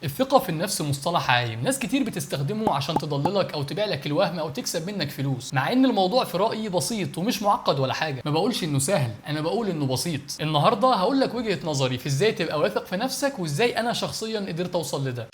الثقة في النفس مصطلح عايم، ناس كتير بتستخدمه عشان تضللك او تبيع لك الوهم او تكسب منك فلوس، مع ان الموضوع في رأيي بسيط ومش معقد ولا حاجة. ما بقولش انه سهل، انا بقول انه بسيط. النهاردة هقول لك وجهة نظري في ازاي تبقى واثق في نفسك وازاي انا شخصيا قدرت اوصل لده.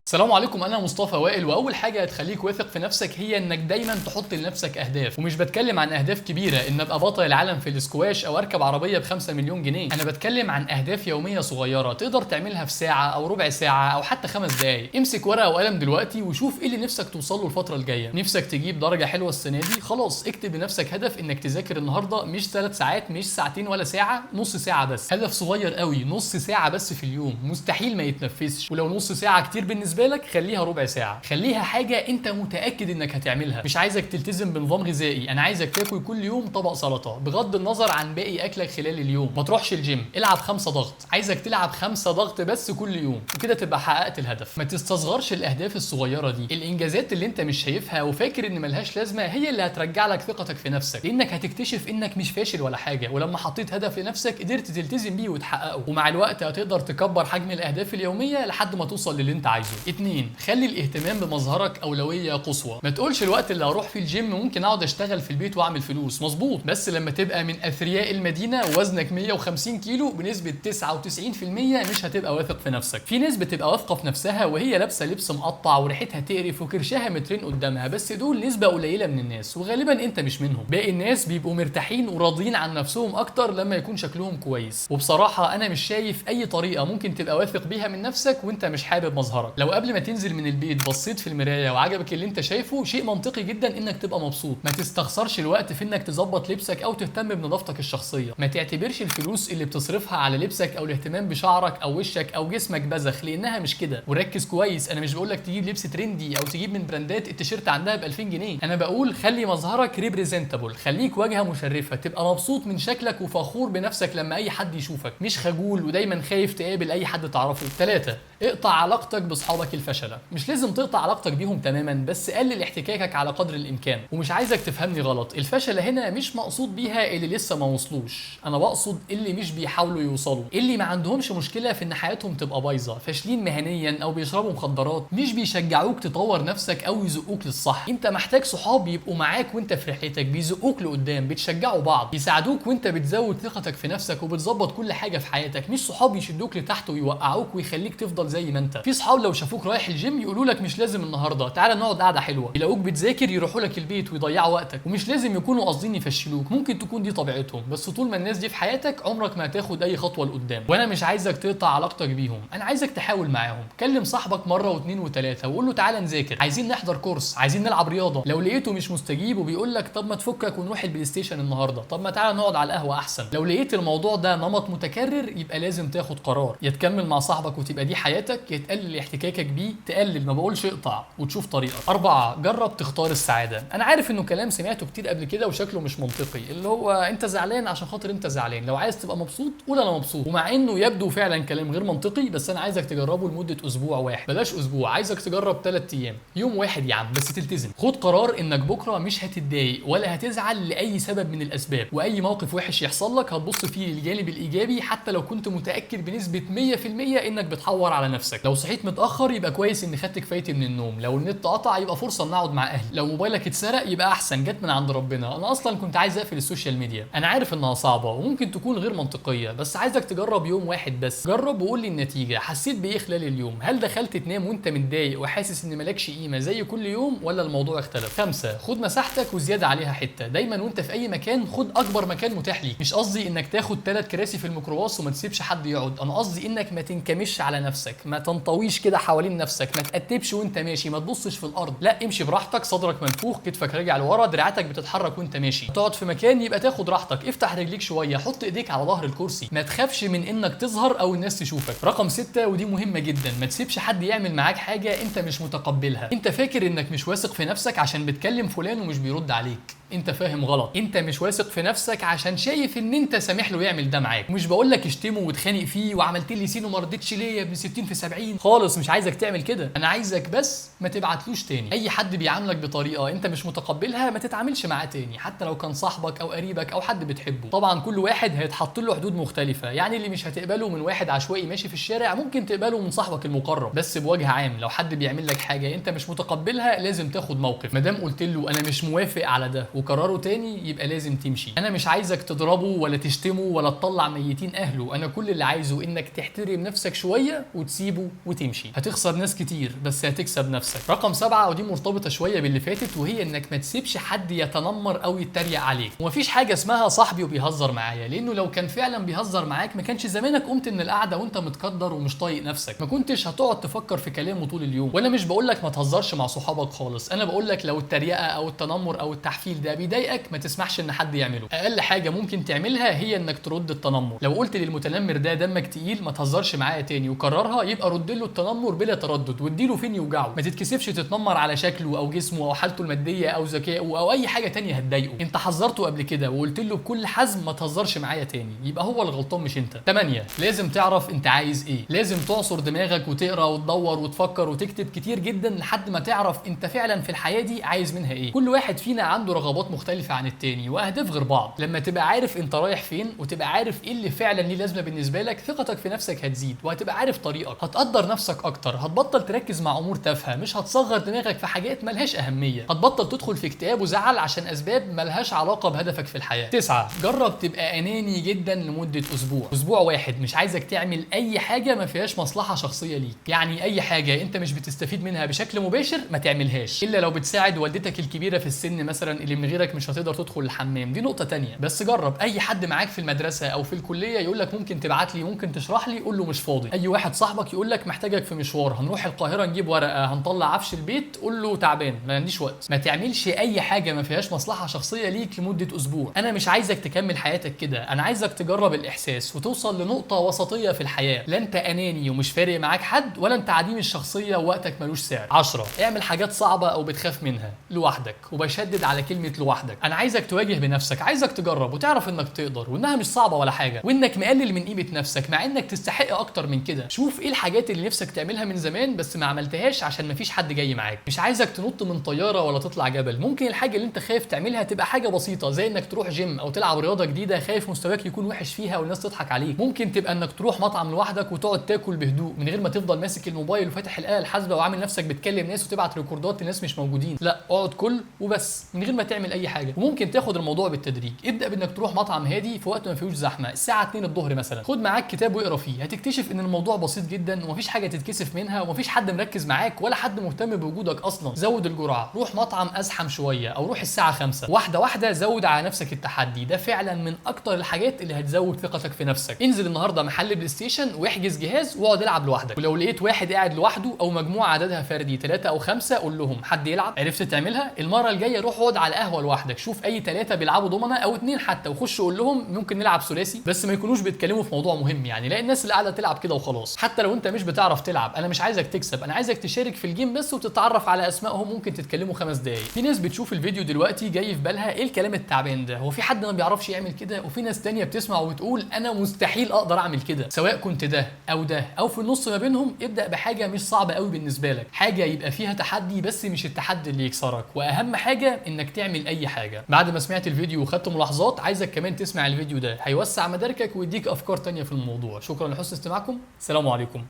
السلام عليكم، انا مصطفى وائل. واول حاجة هتخليك واثق في نفسك هي انك دايما تحط لنفسك اهداف، ومش بتكلم عن اهداف كبيرة ان ابقى بطل العالم في الاسكواش او اركب عربية ب5 مليون جنيه. انا بتكلم عن اهداف يومية صغيرة تقدر تعملها في ساعة او ربع ساعة او حتى 5 دقائق. امسك ورقة وقلم دلوقتي وشوف ايه اللي نفسك توصل له الفترة الجاية. نفسك تجيب درجه حلوة السنة دي؟ خلاص اكتب لنفسك هدف انك تذاكر النهارده مش 3 ساعات، مش ساعتين ولا ساعة، نص ساعة بس. هدف صغير قوي، نص ساعة بس في اليوم، مستحيل ما يتنفذش. ولو نص ساعة كتير بالنسبة لك خليها ربع ساعة، خليها حاجة انت متأكد انك هتعملها. مش عايزك تلتزم بنظام غذائي، انا عايزك تاكل كل يوم طبق سلطة بغض النظر عن باقي اكلك خلال اليوم. ما تروحش الجيم، العب 5 ضغط، عايزك تلعب 5 ضغط بس كل يوم، وكده تبقى حققت الهدف. ما تستصغرش الاهداف الصغيرة دي، الانجازات اللي انت مش شايفها وفاكر ان ملهاش لازمة هي اللي هترجع لك ثقتك في نفسك، لانك هتكتشف انك مش فاشل ولا حاجة، ولما حطيت هدف لنفسك قدرت تلتزم بيه وتحققه، ومع الوقت هتقدر تكبر حجم الاهداف اليومية لحد ما توصل للي انت عايزه. 2، خلي الاهتمام بمظهرك أولوية قصوى. ما تقولش الوقت اللي هروح فيه الجيم ممكن اقعد اشتغل في البيت واعمل فلوس، مظبوط، بس لما تبقى من اثرياء المدينة ووزنك 150 كيلو بنسبة 99% مش هتبقى واثق في نفسك. في ناس بتبقى واثقة في نفسها وهي لابسة لبس مقطع وريحتها تقرف وكرشها مترين قدامها، بس دول نسبة قليلة من الناس وغالبا انت مش منهم. باقي الناس بيبقوا مرتاحين وراضيين عن نفسهم اكتر لما يكون شكلهم كويس. وبصراحة انا مش شايف اي طريقة ممكن تبقى واثق بيها من نفسك وانت مش حابب مظهرك. لو قبل ما تنزل من البيت بصيت في المراية وعجبك اللي انت شايفه، شيء منطقي جدا انك تبقى مبسوط. ما تستخسرش الوقت في انك تظبط لبسك او تهتم بنظافتك الشخصية. ما تعتبرش الفلوس اللي بتصرفها على لبسك او الاهتمام بشعرك او وشك او جسمك بذخ، لانها مش كده. وركز كويس، انا مش بقول لك تجيب لبس trendy او تجيب من براندات التيشيرت عندها ب 2000 جنيه، انا بقول خلي مظهرك representable، خليك واجهه مشرفة، تبقى مبسوط من شكلك وفخور بنفسك لما اي حد يشوفك، مش خجول ودايما خايف تقابل اي حد تعرفه. 3، اقطع علاقتك باصحابك الفشله. مش لازم تقطع علاقتك بيهم تماما، بس قلل احتكاكك على قدر الامكان. ومش عايزك تفهمني غلط، الفشله هنا مش مقصود بيها اللي لسه ما وصلوش، انا بقصد اللي مش بيحاولوا يوصلوا، اللي ما عندهمش مشكلة في ان حياتهم تبقى بايظة، فاشلين مهنيا او بيشربوا مخدرات، مش بيشجعوك تطور نفسك او يزقوك للصح. انت محتاج صحاب يبقوا معاك وانت في رحلتك، بيزقوك لقدام، بتشجعوا بعض، يساعدوك وانت بتزود ثقتك في نفسك وبتظبط كل حاجة في حياتك، مش صحاب يشدوك لتحت ويوقعوك ويخليك تفضل زي ما انت. في صحاب لو شافوك رايح الجيم يقولوا لك مش لازم النهارده، تعالى نقعد قعدة حلوة، يلاقوك بتذاكر يروحوا لك البيت ويضيعوا وقتك، ومش لازم يكونوا قاصدين يفشلوك، ممكن تكون دي طبيعتهم، بس طول ما الناس دي في حياتك عمرك ما هتاخد اي خطوة لقدام. وانا مش عايزك تقطع علاقتك بيهم، انا عايزك تحاول معاهم. كلم صاحبك مرة واثنين وثلاثة وقول له تعالى نذاكر، عايزين نحضر كورس، عايزين نلعب رياضة. لو لقيته مش مستجيب وبيقول لك طب ما تفكك ونروح البلاي ستيشن النهارده، طب ما تعالى نقعد على القهوة احسن. لو لقيت الموضوع ده نمط متكرر يبقى لازم تاخد قرار، يا تكمل مع صاحبك وتبقى دي حياتك، يا تقلل احتكاكك بيه، تقلل، ما بقولش اقطع، وتشوف طريقك. 4، جرب تختار السعادة. انا عارف انه كلام سمعته كتير قبل كده وشكله مش منطقي، اللي هو انت زعلان عشان خاطر انت زعلان، لو عايز تبقى مبسوط قول انا مبسوط. ومع انه يبدو فعلا كلام غير منطقي، بس انا عايزك تجربه لمدة اسبوع واحد، بلاش اسبوع، عايزك تجرب 3 ايام، يوم واحد يا عم، بس تلتزم. خد قرار انك بكره مش هتتضايق ولا هتزعل لاي سبب من الاسباب، واي موقف وحش يحصل لك هتبص فيه للجانب الايجابي، حتى لو كنت متاكد بنسبة 100% انك بتحور على نفسك. لو صحيت متاخر يبقى كويس ان خدت كفايتي من النوم، لو النت قطع يبقى فرصة ان اقعد مع اهلي، لو موبايلك اتسرق يبقى احسن، جت من عند ربنا، انا اصلا كنت عايز اقفل ال social media. انا عارف انها صعبة وممكن تكون غير منطقية، بس عايزك تجرب يوم واحد بس، جرب وقول لي النتيجة، حسيت بايه خلال اليوم؟ هل دخلت تنام وانت متضايق وحاسس ان مالكش قيمة زي كل يوم، ولا الموضوع اختلف؟ 5، خد مساحتك وزيادة عليها حتة. دايما وانت في اي مكان خد اكبر مكان متاح ليك. مش قصدي انك تاخد 3 كراسي في الميكروباص وما تسيبش حد يقعد، انا قصدي انك ما تنكمش على نفسك، ما تنطويش كده حوالين نفسك، ما تقتبش وانت ماشي، ما تبصش في الارض، لا امشي براحتك، صدرك منفوخ، كتفك راجع لورا، دراعاتك بتتحرك وانت ماشي. تقعد في مكان يبقى تاخد راحتك، افتح رجليك شوية، حط ايديك على ظهر الكرسي، ما تخافش من انك تظهر او الناس تشوفك. رقم 6، ودي مهمة جدا، ما تسيبش حد يعمل معاك حاجة انت مش متقبلها. انت فاكر انك مش واثق في نفسك عشان بتكلم فلان ومش بيرد عليك، انت فاهم غلط، انت مش واثق في نفسك عشان شايف ان انت سامح له يعمل ده معاك. مش بقول لك اشتمه واتخانق فيه وعملت لي seen وما رضيتش ليه يا ابن 60 في 70، خالص مش عايزك تعمل كده، انا عايزك بس ما تبعتلوش تاني. اي حد بيعاملك بطريقة انت مش متقبلها ما تتعاملش معاه تاني، حتى لو كان صاحبك او قريبك او حد بتحبه. طبعا كل واحد هيتحط له حدود مختلفة، يعني اللي مش هتقبله من واحد عشوائي ماشي في الشارع ممكن تقبله من صاحبك المقرب، بس بوجه عام لو حد بيعمل لك حاجة انت مش متقبلها لازم تاخد موقف. ما دام قلت له انا مش موافق على ده وقرره تاني يبقى لازم تمشي. انا مش عايزك تضربه ولا تشتمه ولا تطلع ميتين اهله، انا كل اللي عايزه انك تحترم نفسك شوية وتسيبه وتمشي. هتخسر ناس كتير بس هتكسب نفسك. رقم 7، ودي مرتبطة شوية باللي فاتت، وهي انك ما تسيبش حد يتنمر او يتريق عليك. ومفيش حاجة اسمها صاحبي وبيهزر معايا، لانه لو كان فعلا بيهزر معاك ما كانش زمانك قمت من القعدة وانت متقدر ومش طايق نفسك، ما كنتش هتقعد تفكر في كلامه طول اليوم. وانا مش بقول لك ما تهزرش مع صحابك خالص، انا بقول لك لو التريقه او التنمر او التحفيل ده بيضايقك ما تسمحش ان حد يعمله. اقل حاجة ممكن تعملها هي انك ترد التنمر. لو قلت للمتنمر ده دمك تقيل ما تهزرش معايا تاني وكررها، يبقى رد له التنمر بلا تردد واديله فين يوجعه. ما تتكسفش تتنمر على شكله او جسمه او حالته المادية او ذكائه او اي حاجة تانية هتضايقه. انت حذرته قبل كده وقلت له بكل حزم ما تهزرش معايا تاني، يبقى هو الغلطان مش انت. 8، لازم تعرف انت عايز ايه. لازم تعصر دماغك وتقرا وتدور وتفكر وتكتب كتير جدا لحد ما تعرف انت فعلا في الحياة دي عايز منها ايه. كل واحد فينا عنده رغبات مختلفة عن التاني واهداف غير بعض. لما تبقى عارف انت رايح فين وتبقى عارف ايه اللي فعلا ليه لازمه بالنسبة لك، ثقتك في نفسك هتزيد وهتبقى عارف طريقك، هتقدر نفسك اكتر، هتبطل تركز مع امور تافهة، مش هتصغر دماغك في حاجات ملهاش اهمية، هتبطل تدخل في اكتئاب وزعل عشان اسباب ملهاش علاقة بهدفك في الحياة. 9، جرب تبقى اناني جدا لمدة اسبوع، اسبوع واحد. مش عايزك تعمل اي حاجة ما فيهاش مصلحة شخصية ليك، يعني اي حاجة انت مش بتستفيد منها بشكل مباشر ما تعملهاش، الا لو بتساعد والدتك الكبيرة في السن مثلا اللي من غيرك مش هتقدر تدخل الحمام، دي نقطة تانية. بس جرب. اي حد معاك في المدرسة او في الكلية يقول لك ممكن تبعت لي، ممكن تشرح لي، قول له مش فاضي. اي واحد صاحبك يقول لك محتاجك في مشوار، هنروح القاهرة نجيب ورقة، هنطلع عفش البيت، قول له تعبان ما عنديش وقت. ما تعملش اي حاجة ما فيهاش مصلحة شخصية ليك لمدة اسبوع. انا مش عايزك تكمل حياتك كده، انا عايزك تجرب الاحساس وتوصل لنقطة وسطية في الحياة، لا انت اناني ومش فارق معاك حد، ولا انت عديم الشخصية ووقتك ملوش سعر. 10، اعمل حاجات صعبة او بتخاف منها لوحدك، وبشدد على كلمة لوحدك. انا عايزك تواجه بنفسك، عايزك تجرب وتعرف انك تقدر وانها مش صعبة ولا حاجة، وانك مقلل من قيمة نفسك مع انك تستحق اكتر من كده. شوف ايه الحاجات اللي نفسك تعملها من زمان بس ما عملتهاش عشان مفيش حد جاي معاك. مش عايزك تنط من طيارة ولا تطلع جبل، ممكن الحاجة اللي انت خايف تعملها تبقى حاجة بسيطة زي انك تروح جيم او تلعب رياضة جديدة خايف مستواك يكون وحش فيها والناس تضحك عليك. ممكن تبقى انك تروح مطعم لوحدك وتقعد تاكل بهدوء من غير ما تفضل ماسك الموبايل وفاتح الاله الحاسبة وعامل نفسك بتكلم ناس وتبعت ريكوردات لناس مش موجودين. لا، اقعد كل وبس من غير ما تعمل اي حاجة. وممكن تاخد الموضوع بالتدريج، ابدا بانك تروح مطعم هادي في وقت ما فيهوش زحمة، الساعة 2 الظهر مثلا، خد معاك كتاب واقرا فيه، هتكتشف ان الموضوع بسيط جدا ومفيش حاجة تتكسف منها ومفيش حد مركز معاك ولا حد مهتم بوجودك اصلا. زود الجرعة، روح مطعم ازحم شوية او روح الساعة 5، واحدة واحدة زود على نفسك التحدي ده، فعلا من اكتر الحاجات اللي هتزود ثقتك في نفسك. انزل النهارده محل بلاي ستيشن واحجز جهاز واقعد العب لوحدك، ولو لقيت واحد قاعد لوحده او مجموعة عددها فردي 3 أو 5 قول لهم حد يلعب. عرفت تعملها؟ المرة الجاية روح اقعد على قهوة لوحدك، شوف اي 3 بيلعبوا دومنه او 2 حتى، وخش قول لهم ممكن نلعب ثلاثي، بس ما يكونوش بيتكلموا في موضوع مهم، يعني لا الناس اللي قاعدة تلعب كده وخلاص. حتى لو انت مش بتعرف تلعب، انا مش عايزك تكسب، انا عايزك تشارك في ال game بس وتتعرف على اسمائهم، ممكن تتكلموا 5 دقايق. في ناس بتشوف الفيديو دلوقتي جاي في بالها ايه الكلام التعبان ده، هو في حد ما بيعرفش يعمل كده؟ وفي ناس تانية بتسمع وتقول انا مستحيل اقدر اعمل كده. سواء كنت ده او ده او في النص ما بينهم، ابدا بحاجة مش صعبة قوي بالنسبة لك، حاجة يبقى فيها تحدي بس مش التحدي اللي يكسرك، واهم حاجة انك تعمل اي حاجة. بعد ما سمعت الفيديو وخدت ملاحظات، عايزك كمان تسمع الفيديو ده، هيوسع مداركك ويديك افكار تانية في الموضوع. شكرا لحسن استماعكم، السلام عليكم.